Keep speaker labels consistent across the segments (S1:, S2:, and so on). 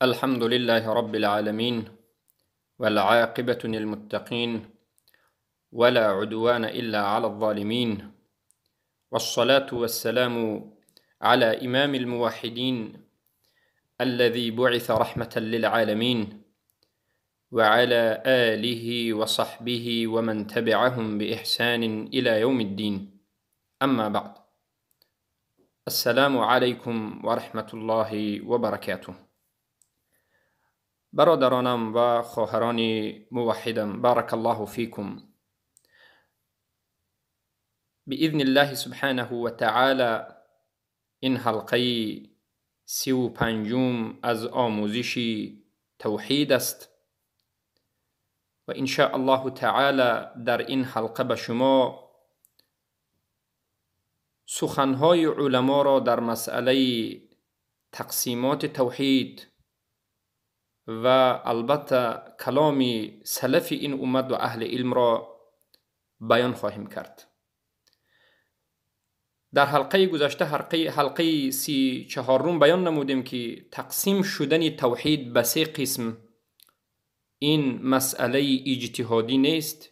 S1: الحمد لله رب العالمين، والعاقبة للمتقين، ولا عدوان إلا على الظالمين، والصلاة والسلام على إمام الموحدين الذي بعث رحمة للعالمين، وعلى آله وصحبه ومن تبعهم بإحسان إلى يوم الدين. أما بعد، السلام علیکم و رحمة الله و برکاته. برادرانم و خواهران موحدم، بارک الله فیکم. بإذن الله سبحانه و تعالی این حلقه 35 از آموزش توحید است و ان شاء الله تعالی در این حلقه به شما سخنهای علما را در مسئله تقسیمات توحید و البته کلام سلف این امت و اهل علم را بیان خواهیم کرد. در حلقه گذشته، حلقه 34 بیان نمودیم که تقسیم شدن توحید به سه قسم این مسئله اجتهادی نیست،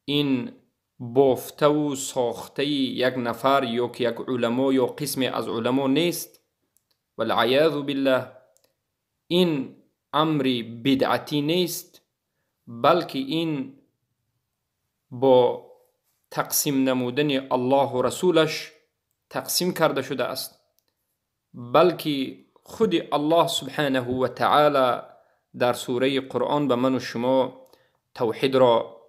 S1: این بافته و ساخته یک نفر یا که یک علما یا قسم از علما نیست، والعیاذ بالله. این امر بدعتی نیست، بلکه این با تقسیم نمودن الله و رسولش تقسیم کرده شده است، بلکه خود الله سبحانه و تعالی در سوره قرآن به من و شما توحید را،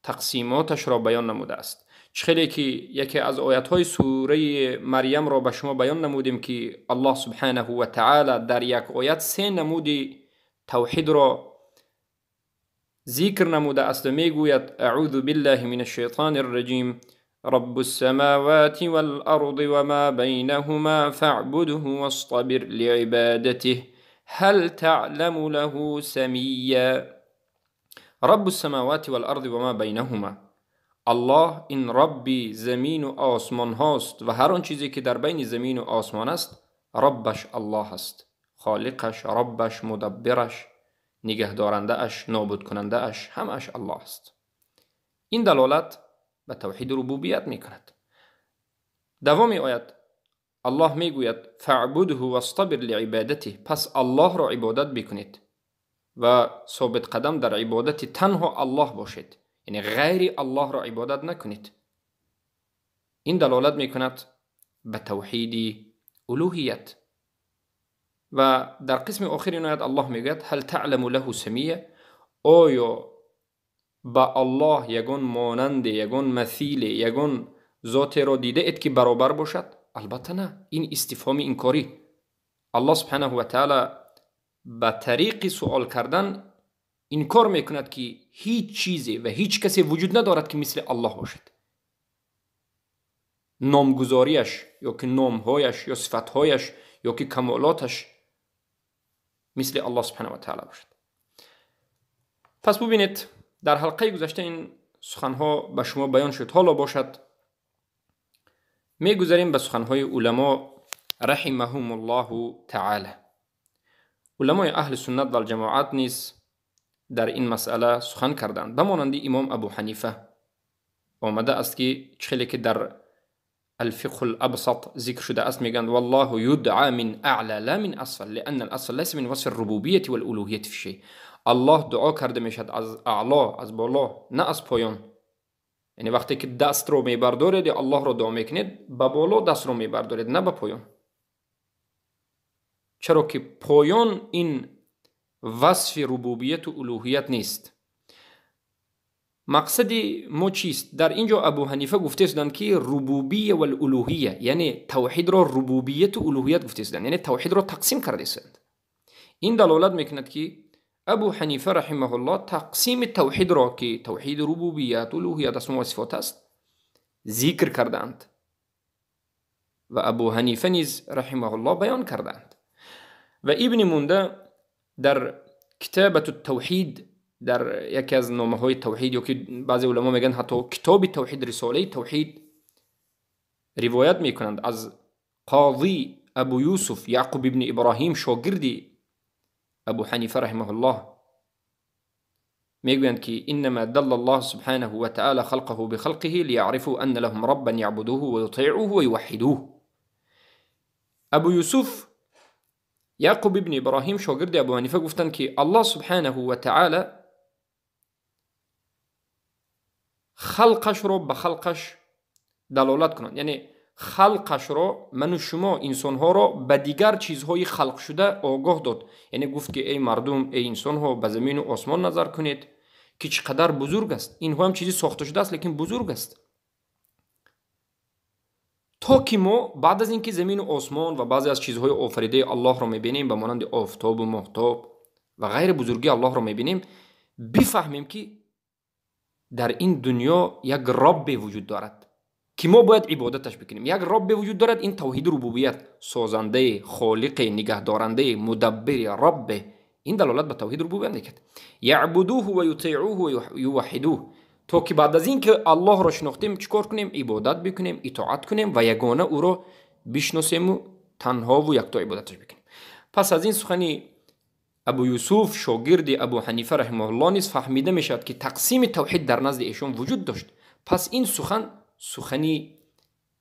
S1: تقسیماتش را بیان نموده است. چخیلی که یکی از آیت های سوره مریم را به شما بیان نمودیم که الله سبحانه و تعالی در یک آیت سه نمود توحید را ذکر نموده است و میگوید: اعوذ بالله من الشیطان الرجیم، رب السماوات والأرض وما بينهما فاعبده واصطبر لعبادته هل تعلم له سمیا. رب السماوات والأرض وما بینهما، الله این ربی زمین و آسمان هاست و هر آن چیزی که در بین زمین و آسمان است ربش الله است، خالقش، ربش، مدبرش، نگهدارنده اش، نابود کننده اش، همش الله است. این دلالت به توحید ربوبیت میکند. دوم آیت الله میگوید: فاعبده واصطبر لعبادته، پس الله را عبادت بکنید و ثابت قدم در عبادت تنها الله باشید، یعنی غیر الله را عبادت نکنید. این دلالت میکند به توحید الوهیت. و در قسم آخر این آیت الله میگوید: هل تعلم له سمیه، آیا با الله یگان مانند، یگان مثیل، یگان ذات را دیده اید که برابر باشد؟ البته نه. این استفهام انکاری. الله سبحانه و تعالی به طریق سوال کردن انکار میکند که هیچ چیزی و هیچ کسی وجود ندارد که مثل الله باشد. نامگذاریش یا که نامهایش یا صفتهایش یا که کمالاتش مثل الله سبحانه و تعالی باشد. پس ببینید، در حلقه گذشته این سخنها به شما بیان شد. حالا باشد میگذریم به سخنهای علما رحمهم الله تعالی. علمای اهل سنت و الجماعت نیز در این مسئله سخن کردند. به مانند امام ابو حنیفه آمده است که چخیلی که در الفقه الابسط ذکر شده است، میگند: والله یدعى من اعلى لا من اسفل، لان الاسفل ليس من وصف الربوبیه والالوهیه في شيء. الله دعا کرده میشد از اعلا، از بالا، نه از پایان. یعنی وقتی که دست رو میبردارید یا الله رو دعا میکنید، به بالا دست رو میبردارید، نه به پایان. چرا که پایان این وصف ربوبیت و الوهیت نیست. مقصد ما چیست؟ در اینجا ابو حنیفه گفته شدند که ربوبیه و الالوهیه، یعنی توحید را ربوبیت و الوهیت گفته شدند، یعنی توحید را تقسیم کرده شدند. این دلالت میکند که ابو حنیفه رحمه الله تقسیم توحید را که توحید ربوبیت و الوهیت اسما و صفات است ذکر کردند و ابو حنیفه نیز رحمه الله بیان کردند. و ابن مونده در کتابت التوحید، در یکی از نامه های توحید، یا که بعضی علما میگن حتی کتاب توحید، رساله توحید، روایت میکنند از قاضی ابو یوسف یعقوب ابن ابراهیم، شاگردی Абу Ҳанифа раҳимаҳуллоҳ мегӯянд ки иннама далла Аллоҳ субҳанаҳу ва таъала халқаҳу бихалқиҳи лияърифу анна лаҳум раббан яъбудуҳу ва ютиъуҳу ва юваҳҳидуҳ. Абу Юсуф Яъқуб ибни Иброҳим шогирди Абу Ҳанифа гуфтанд ки Аллоҳ субҳанаҳу ва таъала халқашро ба халқаш далолат кунанд, яъне халқашро, ману шумо инсонҳоро ба дигар чизҳои халқшуда огоҳ дод. Яъне гуфт ки эй мардум, эй инсонҳо, ба замину осмон назар кунед ки чӣ қадар бузург аст. Инҳо ҳам чизи сохта шудааст, лекин бузург аст. То ки мо баъд аз ин ки замину осмон ва баъзе аз чизҳои офаридаи Аллоҳро мебинем, ба монанди офтобу моҳтоб ва ғайри бузургии Аллоҳро мебинем, бифаҳмем ки дар ин дунё як роббе вуҷуд дорад ки мо бояд ибодаташ бикунем. Як роббе вуҷуд дорад, ин тавҳиди рубубият, созандае, холиқе, нигаҳдорандае, мудаббири, роббе. Ин далолат ба тавҳиди рубубият мекард. Яъбудуҳу ва ютиъуҳу ва юваҳҳидуҳ. То ки баъд аз ин ки Аллоҳро шинохтем, чӣ кор кунем? Ибодат бикунем, итоат кунем ва ягона ӯро бишносему танҳову якто ибодаташ бикунем. Пас аз ин сухани Абу Юсуф шогирди Абу Ҳанифа раҳимаҳуллоҳ низ фаҳмида мешавад ки тақсими тавҳид дар назди эшон вуҷуд дошт. Пас ин сухан сухани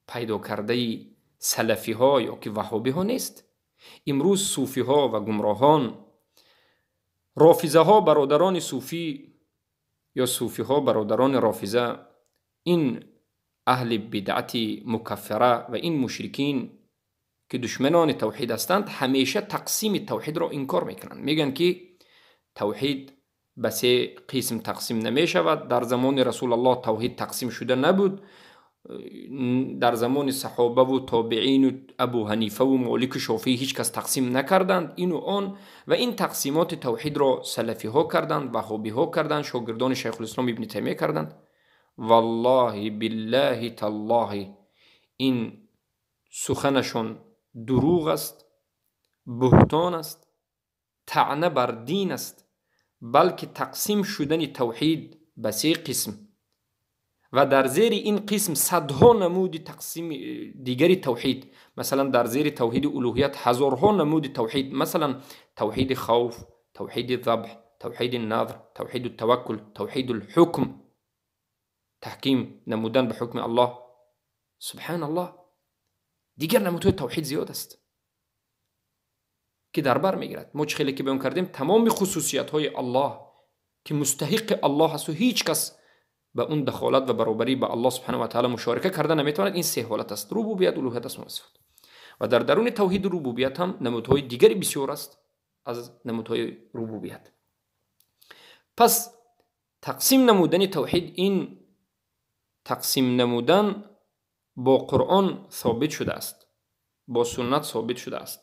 S1: пайдо кардаи салафиҳо ё ки ваҳҳобиҳо нест. Имрӯз суфиҳо ва гумроҳон, рофизаҳо бародарони суфӣ ё суфиҳо бародарони рофиза, ин аҳли бидъати мукаффира ва ин мушрикин ки душманони тавҳид ҳастанд, ҳамеша тақсими тавҳидро инкор мекунанд. Мегӯянд ки тавҳид ба се қисм тақсим намешавад. Дар замони Расулаллоҳ тавҳид тақсим шуда набуд. Дар замони саҳобаву тобеину Абу Ҳанифаву Молику Шофиӣ ҳеҷ кас тақсим накарданд ину он. Ва ин тақсимоти тавҳидро салафиҳо карданд, ваҳҳобиҳо карданд, шогирдони Шайхулислом ибни Таймия карданд. Валлоҳи биллаҳи таллоҳи, ин суханашон дурӯғ аст, буҳтон аст, таъна бар дин аст, балки тақсим шудани тавҳид ба се қисм ва дар зери ин қисм садҳо намуди тақсими дигари тавҳид, масалан дар зери тавҳиди улуҳият ҳазорҳо намуди тавҳид, масалан тавҳиди хавф, тавҳиди забҳ, тавҳиди назр, тавҳиду таваккул, тавҳиду ҳукм, таҳким намудан ба ҳукми Аллоҳ. Субҳаналлоҳ, дигар намудҳои тавҳид зиёд аст ки дар бар мегирад. Мо чӣ хеле ки баён кардем, тамоми хусусиятҳои Аллоҳ ки мустаҳиқи Аллоҳ ҳасту ҳеҷ кас ба он дахолат ва баробарӣ ба Аллоҳ субҳанаҳу ва таъала мушорика карда наметавонад, ин се ҳолат аст: рубубият, улуҳият, асмо ва сифот. Ва дар даруни тавҳиди рубубият ҳам намудҳои дигари бисёр аст аз намудҳои рубубият. Пас тақсим намудани тавҳид, ин тақсим намудан бо Қуръон собит шудааст, бо суннат собит шудааст,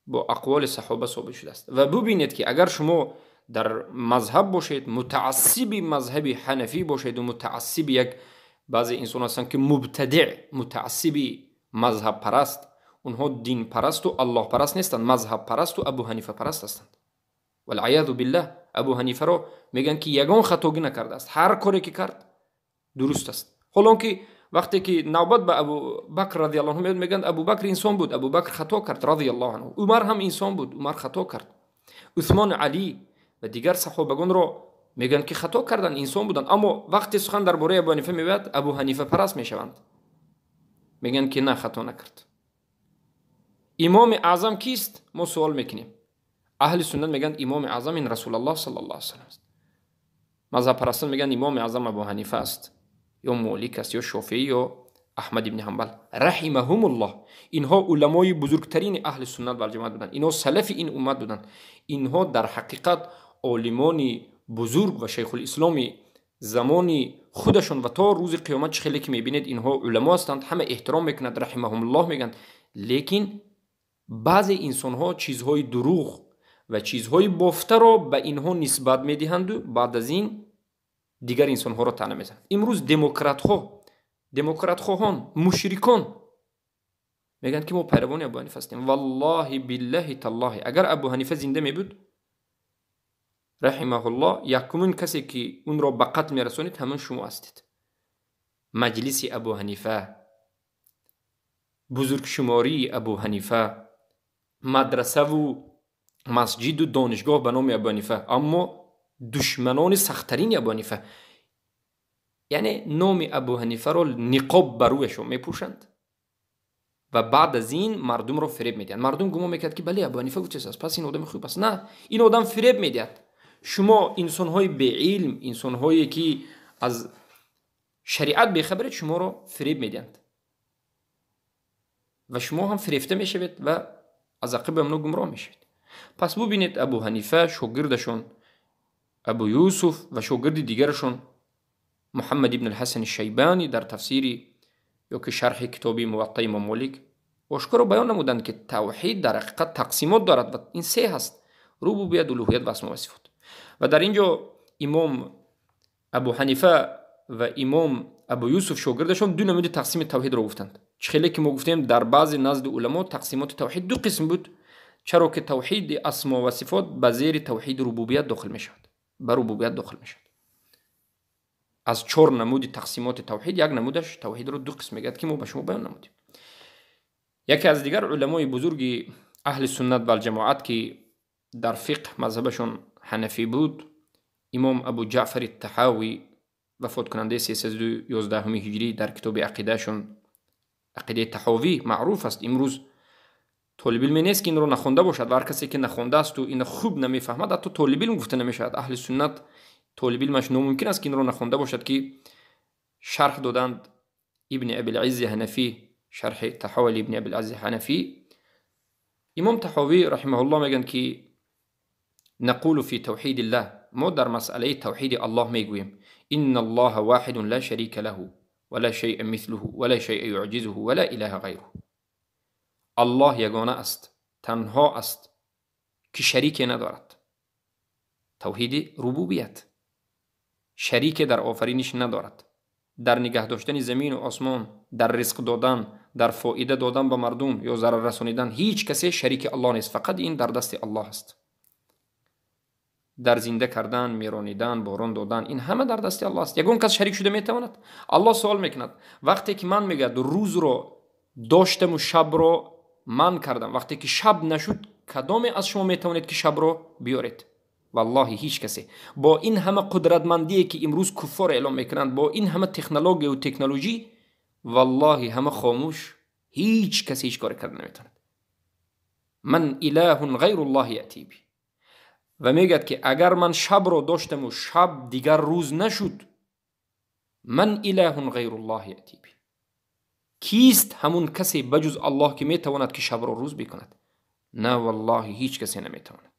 S1: бо ақволи саҳоба собит шудааст. Ва бубинед ки агар шумо дар мазҳаб бошед, мутаассиби мазҳаби ҳанафӣ бошеду мутаассиби як баъзе инсон ҳастанд ки мубтадиъ, мутаассиби мазҳабпараст, онҳо динпарасту аллоҳпараст нестанд, мазҳабпарасту Абу Ҳанифапараст ҳастанд. Валъаязу биллаҳ, Абу Ҳанифаро мегӯянд ки ягон хатогӣ накардааст, ҳар коре ки кард дуруст аст. Ҳолон ки вақте ки навбат ба Абу Бакр радиаллоҳу анҳу меояд, мегӯянд Абу Бакр инсон буд, Абу Бакр хато кард радиаллоҳу анҳу. Умар ҳам инсон буд, Умар хато кард. Усмон, Алӣ ва дигар саҳобагонро мегӯянд ки хато карданд, инсон буданд. Аммо вақте сухан дар бораи Абу Ҳанифа меояд, Абу Ҳанифа параст мешаванд, мегӯянд ки на, хато накард. Имоми аъзам кист? Мо суол мекунем. Аҳли суннат мегӯянд имоми аъзам ин Расулаллоҳ саллаллоҳу алайҳи васаллам аст. Мазҳабпарастон мегӯянд имоми аъзам Абу Ҳанифа аст, ё Молик аст, ё Шофеӣ, ё Аҳмад ибни Ҳанбал раҳимаҳумуллоҳ. Инҳо уламои бузургтарини аҳли суннат вал ҷамоат буданд, инҳо салафи ин уммат буданд, инҳо дар ҳақиқат олимони бузург ва шайхулисломи замони худашон ва то рӯзи қиёмат чӣ хеле ки мебинед инҳо уламо ҳастанд, ҳама эҳтиром мекунанд, раҳимаҳумуллоҳ мегӯянд. Лекин баъзе инсонҳо чизҳои дурӯғ ва чизҳои бофтаро ба инҳо нисбат медиҳанду баъд аз ин дигар инсонҳоро таъна мезананд. Имрӯз демократҳо, демократхоҳон, мушрикон мегӯянд ки мо пайравони Абу Ҳанифа ҳастем. Валлоҳи биллаҳи таллоҳи, агар Абу Ҳанифа зинда мебуд раҳимаҳуллоҳ, якумин касе ки унро ба қатл мерасонид ҳамон шумо ҳастед. Маҷлиси Абу Ҳанифа, бузургшумории Абу Ҳанифа, мадрасаву масҷиду донишгоҳ ба номи Абу Ҳанифа, аммо душманони сахттарини Абу Ҳанифа. Яъне номи Абу Ҳанифаро ниқоб ба рӯяшон мепӯшанд ва баъд аз ин мардумро фиреб медиҳанд. Мардум гумон мекард, ки бале, Абу Ҳанифа гуфтааст, пас ин одами хуб аст. На, ин одам фиреб медиҳад. Шумо инсонҳои беилм, инсонҳое ки аз шариат бехабаред, шуморо фиреб медиҳанд ва шумо ҳам фирефта мешавед ва аз ақиби амно гумроҳ мешавед. Пас бубинед, Абу Ҳанифа, шогирдашон Абу Юсуф ва шогирди дигарашон Муҳаммад ибн Алҳасани Шайбанӣ дар тафсири ё ки шарҳи китоби Муватта Имом Молик ошкоро баён намуданд, ки тавҳид дар ҳақиқат тақсимот дорад ва ин се ҳаст: рубубият, улуҳият ва асмо ва сифот. Ва дар ин ҷо имом Абу Ҳанифа ва имом Абу Юсуф шогирдашон ду намуди тақсими тавҳидро гуфтанд. Чӣ хеле ки мо гуфтем, дар баъзе назди уламо тақсимоти тавҳид ду қисм буд, чаро ки тавҳиди асмо ва сифот ба зери тавҳиди рубубият дохил мешавад, ба рубубият дохил мешавад. Аз чор намуди тақсимоти тавҳид як намудаш тавҳидро ду қисм мегӯяд, ки мо ба шумо баён намудем. Яке аз дигар уламои бузурги аҳли суннат валҷамоат, ки дар фиқҳ мазҳабашон ҳанафӣ буд, имом Абу Ҷаъфари Таҳавӣ, вафоткунандаи 311 ҳиҷрӣ, дар китоби ақидаашон, Ақидаи Таҳовӣ, маъруф аст. Имрӯз толибилме нест, ки инро нахонда бошад, ва ҳар касе ки нахондаасту инро хуб намефаҳмад, ҳатто толибилм гуфта намешавад. Аҳли суннат толибилмаш номумкин аст, ки инро нахонда бошад, ки шарҳ доданд Ибни Абилиззи Ҳанафӣ, шарҳи Таҳавали Ибни Абилиззи Ҳанафӣ. Имом Таҳовӣ раҳимаҳуллоҳ мегӯянд, ки نقول في توحيد الله, мо дар масъалаи тавҳиди Аллоҳ мегӯем: إن الله واحد لا شريك له ولا شيء مثله ولا شيء يعجزه ولا إله غيره. Аллоҳ ягона аст, танҳо аст, ки шарике надорад. Тавҳиди рубубият. Шарике дар офариниш надорад, дар нигаҳ доштани замину осмон, дар ризқ додан, дар фоида додан ба мардум ё зарар расонидан ҳеҷ касе шарики Аллоҳ нест, фақат ин дар дасти Аллоҳ аст. Дар зинда кардан, меронидан, борон додан, ин ҳама дар дасти Аллоҳ аст. Ягон кас шарик шуда метавонад? Аллоҳ суол мекунад: вақте ки ман, мегӯяд, рӯзро доштаму шабро ман кардам, вақте ки шаб нашуд, кадоме аз шумо метавонед, ки шабро биёред? Валлоҳи, ҳеҷ касе. Бо ин ҳама қудратмандие, ки имрӯз куффор эълом мекунанд, бо ин ҳама технологияву технологӣ, валлоҳи, ҳама хомӯш, ҳеҷ касе ҳеҷ коре карда наметавонад. من إله غير الله يأتي به. Ва мегӯяд, ки агар ман шабро доштаму шаб дигар рӯз нашуд, من إله غير الله يأتي به, кист ҳамун касе ба ҷуз Аллоҳ, ки метавонад, ки шабро рӯз бикунад? На, валлоҳи, ҳеҷ касе наметавонад.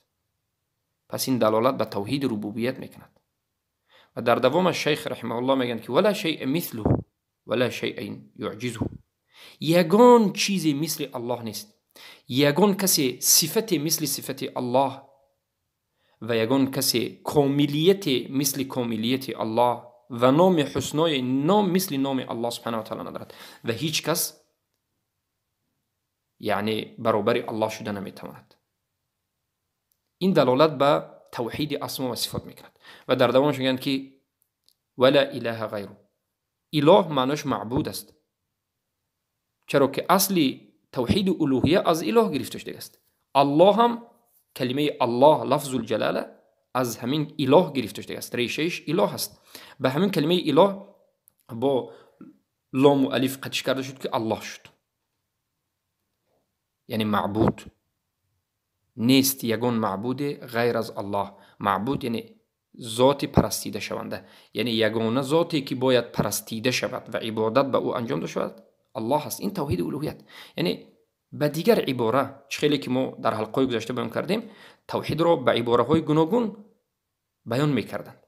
S1: Пас ин далолат ба тавҳиди рубубият мекунад. Ва дар давомаш шайх раҳимаҳуллоҳ мегӯянд, ки ولا شيء مثله ولا شيء يعجزه. Ягон чизе мисли Аллоҳ нест, ягон касе сифате мисли сифати Аллоҳ ва ягон касе комилияте мисли комилияти Аллоҳ ва номи ҳусное ном мисли номи Аллоҳ субҳана ва таала надорад ва ҳеҷ кас, яъне, баробари Аллоҳ шуда наметавонад. Ин далолат ба тавҳиди асмо ва сифот мекунад. Ва дар давомаш мегӯянд, ки ولا إله غيره. Илоҳ маънош маъбуд аст, чаро ки асли тавҳиди улӯҳия аз илоҳ гирифта шудааст. Аллоҳ ҳам, калимаи Аллоҳ, лафзул ҷалала, аз ҳамин илоҳ гирифта шудааст, решаиш илоҳ аст. Ба ҳамин калимаи илоҳ бо лому алиф қатиш карда шуд, ки Аллоҳ шуд, яъне маъбуд. Нест ягон маъбуде ғайр аз Аллоҳ. Маъбуд яъне зоти парастида шаванда, яъне ягона зоте, ки бояд парастида шавад ва ибодат ба ӯ анҷом дода шавад, Аллоҳ аст. Ин тавҳиди улӯҳият. Яъне ба дигар ибора, чӣ хеле ки мо дар ҳалқаҳои гузашта баён кардем, тавҳидро ба ибораҳои гуногун баён мекарданд.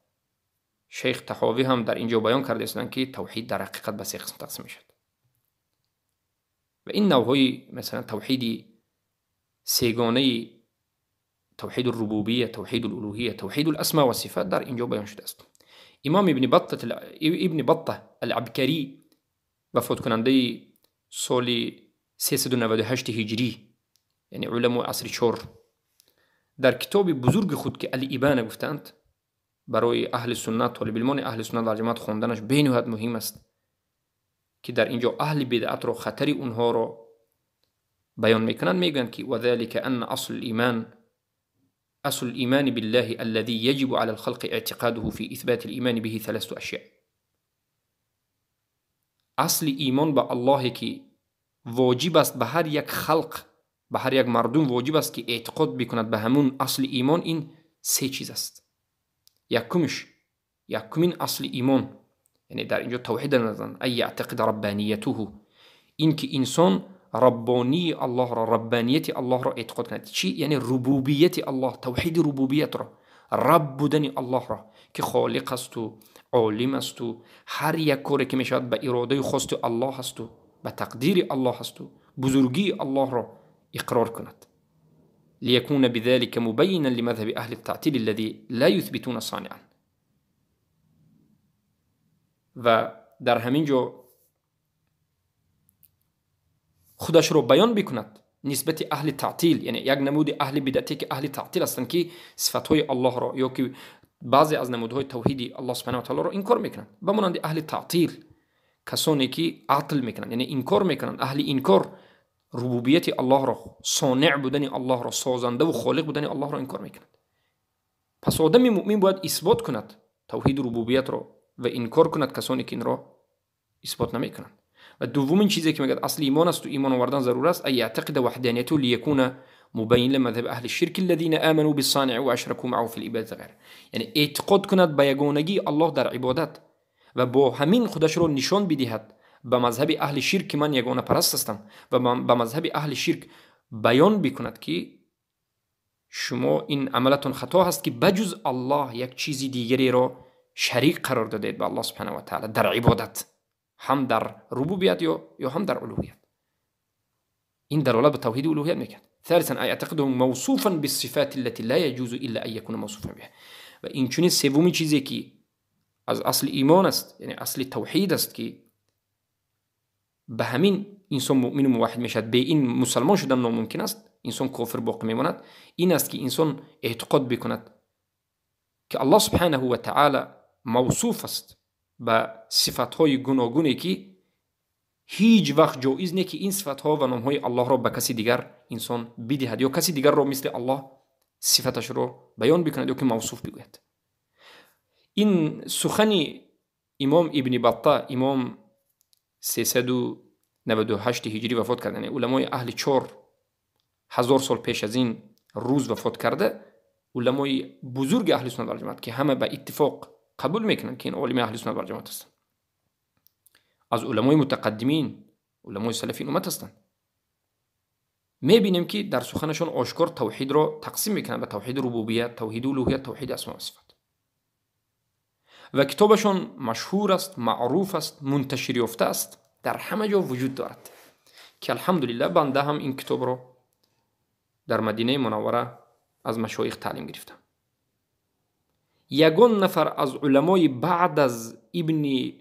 S1: Шейх Таҳовӣ ҳам дар ин ҷо баён карда истоданд, ки тавҳид дар ҳақиқат ба се қисм тақсим мешавад. Ва ин навъҳои, масалан, тавҳиди сегонаи توحيد الربوبية، توحيد الألوهية، توحيد الأسماء والصفات дар инҷо баён шудааст. Имом Ибни Батта Алабкарӣ, вафоткунандаи соли 398 ҳиҷрӣ, яъне уламои асри чор, дар китоби бузурги худ, ки Алибана гуфтаанд, барои аҳли суннат, толибилмони аҳли суннат вал ҷамоат хонданаш бениҳоят муҳим аст, ки дар инҷо аҳли бидъатро, хатари онҳоро баён мекунанд, мегӯянд, ки وذلك أن أصل الإيمان اصل الایمان بالله الذي يجب على الخلق اعتقاده في اثبات الايمان به ثلاثه اشیاء. اصل ایمان به الله که واجب است به هر یک خلق، به هر یک مردم واجب است که اعتقاد بکند به همون اصل ایمان، این سه چیز است. یکمین اصل ایمان، یعنی در اینجا توحید نزن، ای یعتقد ربانیته، این که انسان ربانی الله را، ربانیت الله را اعتقاد کند. چی؟ یعنی ربوبیت الله، توحید ربوبیت را، رب بودن الله را که خالق است و عالم است و هر یک کاری که میشود به اراده خواست الله است و به تقدیر الله است و بزرگی الله را اقرار کند. ليكون بذلك مبينا لمذهب أهل التعطيل الذي لا يثبتون صانعا. و در همین جا خودش رو بیان بکند نسبت اهل تعطیل، یعنی یک نمود اهل بدعتی که اهل تعطیل هستند که صفتهای الله را یا که بعضی از نمودهای توحیدی الله سبحانه و تعالی را انکار میکنند، به مانند اهل تعطیل کسانی که عطل میکنند، یعنی انکار میکنند، اهل انکار ربوبیت الله را، صانع بودن الله را، سازنده و خالق بودن الله را انکار میکنند. پس آدم مؤمن باید اثبات کند توحید ربوبیت را و انکار کند کسانی که این را اثبات نمیکنند. و دومین چیزی که میگه اصل ایمان است و ایمان آوردن ضرور است، ای یعتقد وحدانیته لیکون مبین لمذهب اهل الشرك الذين آمنوا بالصانع واشركوا معه في العباده غیره. یعنی اعتقاد کند به یگانگی الله در عبادت و با همین خودش را نشان بدهد به مذهب اهل شرک که من یگانه پرست هستم، و به مذهب اهل شرک بیان بکند که شما این عملتون خطا هست که بجز الله یک چیز دیگری را شریک قرار دادید به الله سبحانه و تعالی در عبادت، هم در ربوبیت یا هم در الوهیت. این دلالت به توحید الوهیت میکرد. ثالثا اعتقده موصوفا بالصفات التي لا يجوز الا ان يكون موصوفا بها. و این چنین سومین چیزی که از اصل ایمان است، یعنی اصل توحید است که به همین انسان مؤمن و موحد میشد، به این مسلمان شدن ناممکن است، انسان کافر باقی میماند. این است که انسان اعتقاد بکند که الله سبحانه و تعالی موصوف است به صفتهای گوناگونی که هیچ وقت جایز نه که این صفتها و نامهای الله را به کسی دیگر انسان بدهد یا کسی دیگر را مثل الله صفتش را بیان بکند یا که موصوف بگوید. این سخن امام ابن بطه، امام 398 هجری وفات کرده، یعنی علمای اهل 4000 سال پیش از این روز وفات کرده، علمای بزرگ اهل سنت و جماعت که همه به اتفاق قبول میکنند که این علمای اهل سنت و جماعت هستند، از علمای متقدمین، علمای سلفین امت هستند. میبینیم که در سخنشون آشکار توحید را تقسیم میکنند به توحید ربوبیت، توحید الوهیت، توحید اسماء و صفات، و کتابشون مشهور است، معروف است، منتشر یافته است، در همه جا وجود دارد که الحمدلله بنده هم این کتاب را در مدینه منوره از مشایخ تعلیم گرفتم. یگان نفر از علمای بعد از ابن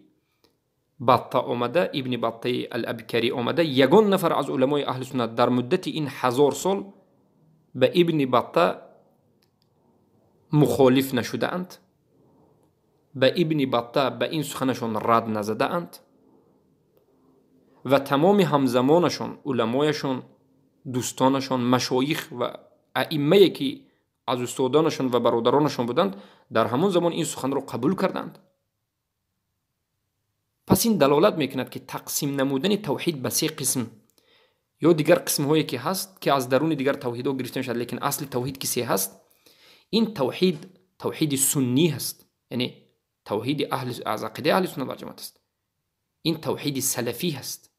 S1: بطه آمده، ابن بطه الابکری آمده، یگان نفر از علمای اهل سنت در مدت این 1000 سال به ابن بطه مخالف نشده اند، به ابن بطه به این سخنشون رد نزده اند و تمام همزمانشون، علمایشون، دوستانشون، مشایخ و ائمه که از استادانشون و برادرانشون بودند در همون زمان این سخن را قبول کردند. پس این دلالت میکند که تقسیم نمودن توحید به سه قسم یا دیگر قسم هایی که هست که از درون دیگر توحید ها گرفته میشد، لیکن اصل توحید که سه هست، این توحید توحید سنی هست، یعنی توحید اهل از عقیده اهل سنت و جماعت است. این توحید سلفی هست،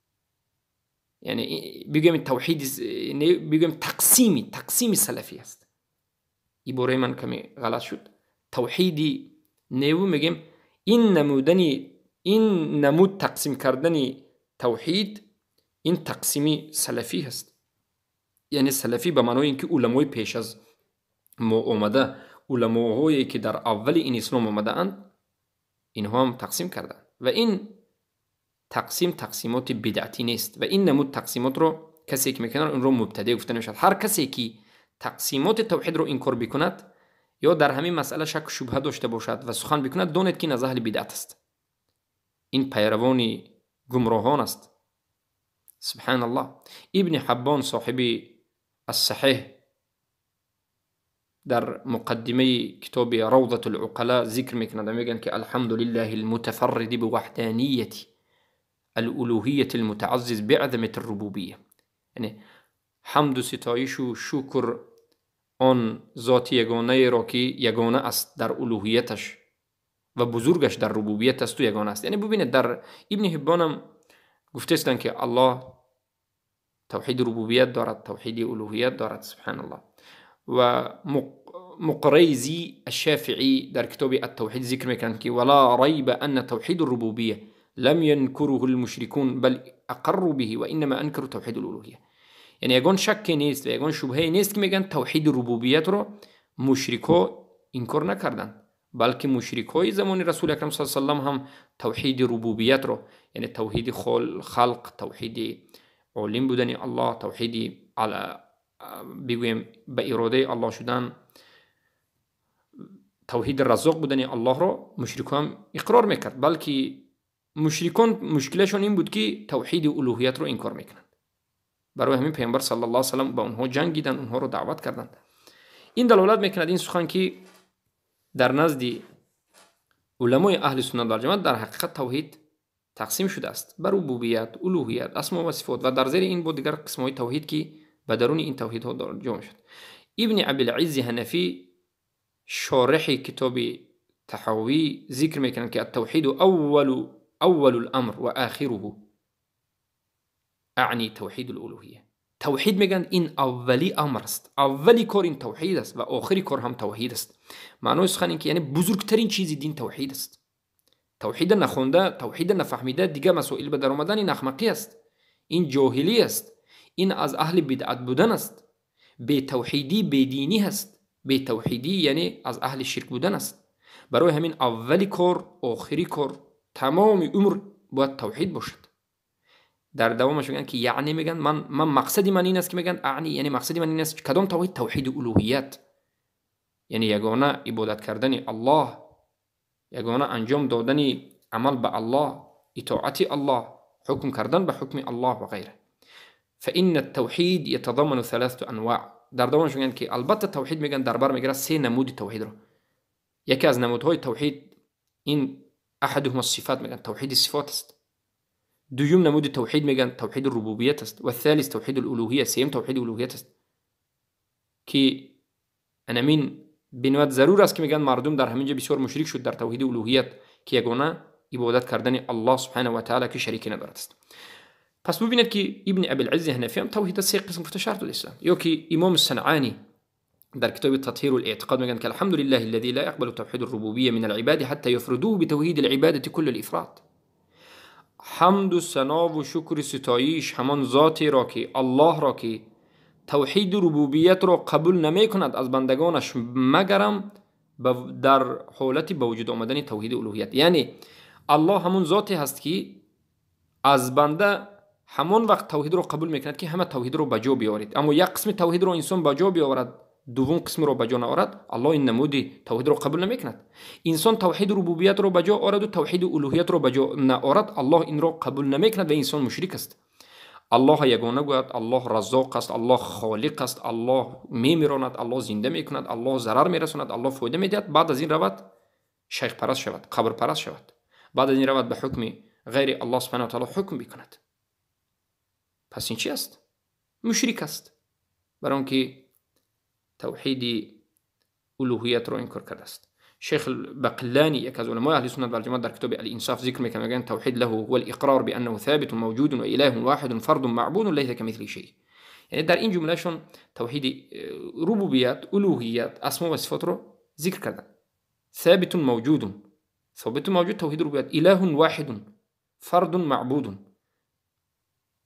S1: یعنی بگیم توحید، بگیم تقسیم سلفی است. این باره من کمی غلط شد. توحیدی نیو میگیم این نمودنی، این نمود تقسیم کردن توحید، این تقسیم سلفی هست. یعنی سلفی به معنای اینکه علمای پیش از ما آمده، علماهایی که در اول این اسلام آمده اند، اینها هم تقسیم کردند و این تقسیم تقسیمات بدعتی نیست و این نمود تقسیمات رو کسی که میکنه اون رو مبتدع گفته نمیشد. هر کسی که تقسیمات توحید رو انکار بکند یا در همین مسئله شک و شبهه داشته باشد و سخن بکند، دانید که این از اهل بدعت است، این پیروان گمراهان است. سبحان الله. ابن حبان صاحب الصحیح در مقدمه کتاب روضة العقلاء ذکر میکنند، میگن که الحمد لله المتفرد بوحدانیة الالوهیة المتعزز بعظمة الربوبیه. یعنی حمد و ستایش و شکر آن ذات یگانه را که یگانه است در الوهیتش و بزرگش در ربوبیت است و یگانه است. یعنی ببینید در ابن حبان هم گفته استند که الله توحید ربوبیت دارد، توحید الوهیت دارد، سبحان الله. و مقریزی الشافعی در کتاب التوحید ذکر میکنند که ولا ریب ان توحید الربوبیه لم ينكره المشركون بل اقروا به وانما انكروا توحید الالوهیه. یعنی یگان شکی نیست و یگان شبهه نیست که میگن توحید ربوبیت رو مشرکا انکار نکردند، بلکه مشرکای زمان رسول اکرم صلی الله علیه و سلم هم توحید ربوبیت رو، یعنی توحید خلق، توحید عالم بودن الله، توحید بگوییم به اراده الله شدن، توحید رزاق بودن الله رو مشرکان هم اقرار میکرد، بلکه مشرکان مشکلشون این بود که توحید الوهیت رو انکار میکنند. برای همین پیامبر صلی الله علیه و سلم با اونها جنگیدن، اونها رو دعوت کردند. این دلالت میکند این سخن که در نزد علمای اهل سنت و جماعت در حقیقت توحید تقسیم شده است بر ربوبیت، الوهیت، اسما و صفات و در زیر این بود دیگر قسم های توحید که به درون این توحید ها جمع شد. ابن ابی العز حنفی شارح کتاب تحاوی ذکر میکنند که التوحید اول الامر و آخره، اعنی توحید الالوهیه. توحید میگن این اولی امر است، اولی کار این توحید است و آخری کار هم توحید است. معنای سخن این که یعنی بزرگترین چیزی دین توحید است. توحید نخونده، توحید نفهمیده، دیگه مسائل به در آمدن این احمقی است، این جاهلی است، این از اهل بدعت بودن است، بی توحیدی بی دینی است، بی توحیدی یعنی از اهل شرک بودن است. برای همین اولی کار، آخری کار، تمام عمر باید توحید باشد. در دوامش میگن که یعنی میگن من مقصدی من این است که میگن اعنی، یعنی مقصدی من این است کدام توحید؟ توحید الوهیت، یعنی یگانه عبادت کردن الله، یگانه انجام دادن عمل به الله، اطاعت الله، حکم کردن به حکم الله و غیره. فإن التوحید يتضمن ثلاثة انواع. در دوامش میگن که البته توحید میگن در بر میگیره سه نمود توحید رو. یکی از نمودهای توحید این احدهما الصفات، میگن توحید صفات است. دوم نمود توحید میگن توحید الربوبیت است. و الثالث توحید الالوهیه، سوم توحید الالوهیت است که انمین بنواد ضرور است که میگن مردم در همینجا بسیار مشرک شد در توحید الوهیت که یگانه عبادت کردن الله سبحانه و تعالی که شریک ندارد است. پس ببینید که ابن ابی العز حنفی هم توحید سه قسم گفته شرط الاسلام. یا که امام الصنعانی در کتاب تطهیر الاعتقاد میگن که الحمد لله الذي لا يقبل توحید الربوبیه من العباد حتى يفردوه بتوحید العبادة كل الافراد. حمد و ثنا و شکر ستایش همان ذاتی را که الله را که توحید ربوبیت را قبول نمی کند از بندگانش مگرم در حالت به وجود آمدن توحید الوهیت. یعنی الله همون ذاتی هست که از بنده همان وقت توحید را قبول میکند که همه توحید را به جا بیاورید. اما یک قسم توحید را انسان به جا بیاورد، دوم قسم را به جا نآورد، الله این نمودی توحید را قبول نمیکند. انسان توحید ربوبیت را به جا آورد و توحید الوهیت را به جا نآورد، الله این را قبول نمیکند و انسان مشرک است. الله یگانه گوید، الله رزاق است، الله خالق است، الله میمیراند، الله زنده میکند، الله ضرر میرساند، الله فایده میدهد. بعد از این رود شیخ پرست شود، قبر پرست شود، بعد از این رود به حکم غیر الله سبحانه و تعالی حکم بکند. پس این چی است؟ مشرک است، برای آنکه توحید الوهیت را انکار کرده است. شیخ البقلانی یکی از علمای اهل سنت والجماعت در کتاب الانصاف ذکر میکنه، میگن توحید له هو الاقرار بانه ثابت موجود و اله واحد فرد معبود لیس کمثله شیء. یعنی در این جملهشون توحید ربوبیت، الوهیت، اسما و صفات رو ذکر کردن. ثابت موجود، ثابت موجود توحید ربوبیت، اله واحد فرد معبود،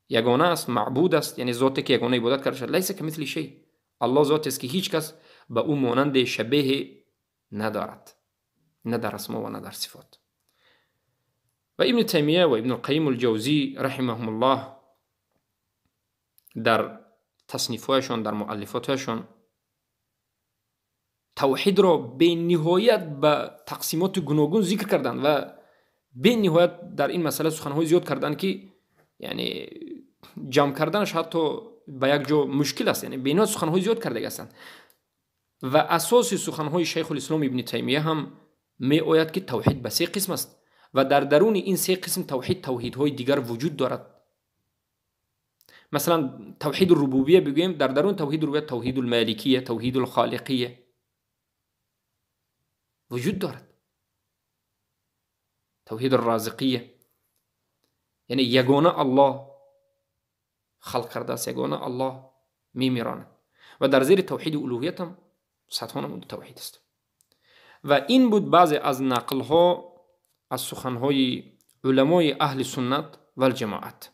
S1: یگانه است، معبود است، یعنی ذاتی که یگانه عبادت کرده شد. لیس کمثله شیء، الله ذاتی است که هیچ کس به او مانند شبیه ندارد، نه در اسما و نه در صفات. و ابن تیمیه و ابن القیم الجوزی رحمهم الله در تصنیفهایشان، در مؤلفاتشان توحید را به نهایت به تقسیمات گوناگون ذکر کردند و به نهایت در این مسئله سخنهای زیاد کردند که یعنی جمع کردنش حتی به یک جا مشکل است، یعنی به نهایت سخنهای زیاد کرده هستند. و اساس سخنهای شیخ الاسلام ابن تیمیه هم می آید که توحید به سه قسم است و در درون این سه قسم توحید توحیدهای دیگر وجود دارد. مثلا توحید الربوبیه بگوییم، در درون توحید الربوبیه توحید المالکیه، توحید الخالقیه وجود دارد، توحید الرازقیه، یعنی یگانه الله خلق کرده است، یگانه الله میمیراند. و در زیر توحید الوهیت هم صدها نمود توحید است. و این بود بعضی از نقلها از سخنهای علمای اهل سنت و الجماعت.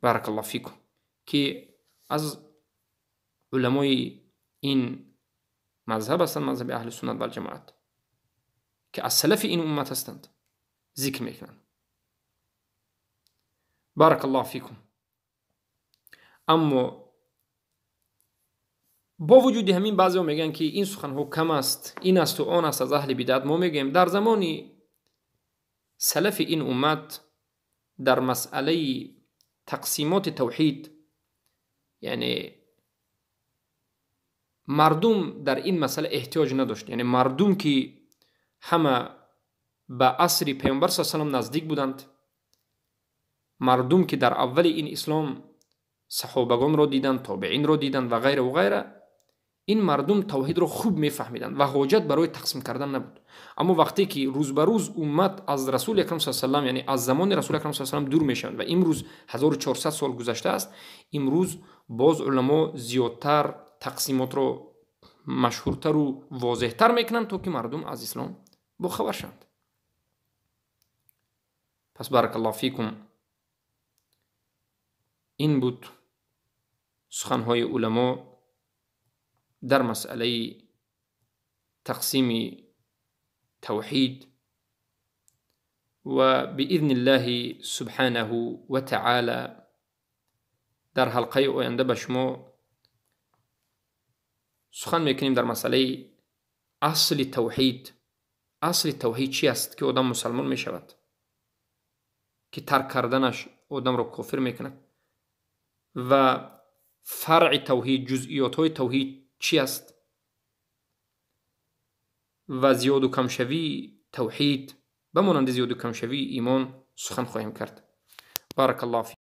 S1: بارک الله فیکم، که از علمای این مذهب هستند، مذهب اهل سنت و الجماعت، که از سلف این امت هستند، ذکر میکنند. بارک الله فیکم. اما با وجود همین بعضی ها میگن که این سخنها کم است، این است و آن است از اهل بدعت. ما میگیم در زمان سلف این امت در مسئله تقسیمات توحید، یعنی مردم در این مسئله احتیاج نداشت. یعنی مردم که همه به عصر پیامبر صلی الله علیه و سلم نزدیک بودند، مردم که در اول این اسلام صحابگان را دیدند، تابعین را دیدند و غیره و غیره، این مردم توحید را خوب میفهمیدند و حاجت برای تقسیم کردن نبود. اما وقتی که روز به روز امت از رسول اکرم صلی الله علیه و سلم، یعنی از زمان رسول اکرم صلی الله علیه و سلم دور میشوند و امروز 1400 سال گذشته است، امروز باز علما زیادتر تقسیمات را مشهورتر و واضحتر میکنند تا که مردم از اسلام باخبر شوند. پس بارک الله فیکم، این بود سخنهای علما در مسئله تقسیم توحید. و بإذن الله سبحانه و تعالی در حلقه آینده به شما سخن میکنیم در مسئله اصل توحید. اصل توحید چی است که آدم مسلمان میشود، که ترک کردنش آدم را کافر میکند، و فرع توحید، جزئیات های توحید چی است، و زیاد و کمشوی توحید به مانند زیاد و کمشوی ایمان سخن خواهیم کرد. بارک الله فیک.